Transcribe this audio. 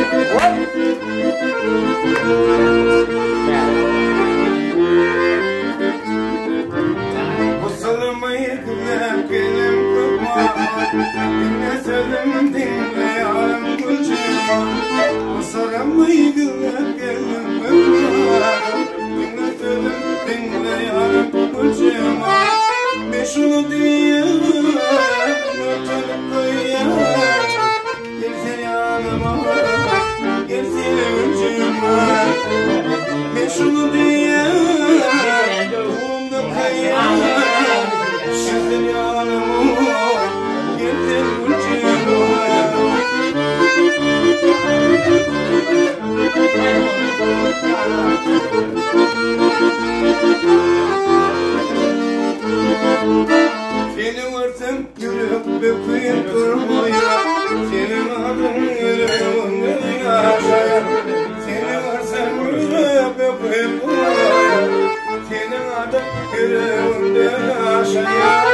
Bu syrymy gizläp gelem köp mahal, Diňle sözüm diňle ýarym Güljemal. Bu syrymy gizläp gelem köp mahal, Diňle sözüm diňle ýarym Güljemal. Men şuny diýýän, örtenip goýýan, Gel sen ýanyma, gel sen Güljemal. Men şuny diýýän, ruhumda kaýýan, Gel sen ýanyma, gel sen Güljemal. Seni görsem ýürek böküp durmaýar, Seniň adyň ýüregimde ýaşaýar. Seni görsem ýürek böküp durmaýar, Seniň adyň ýüregimde ýaşaýar.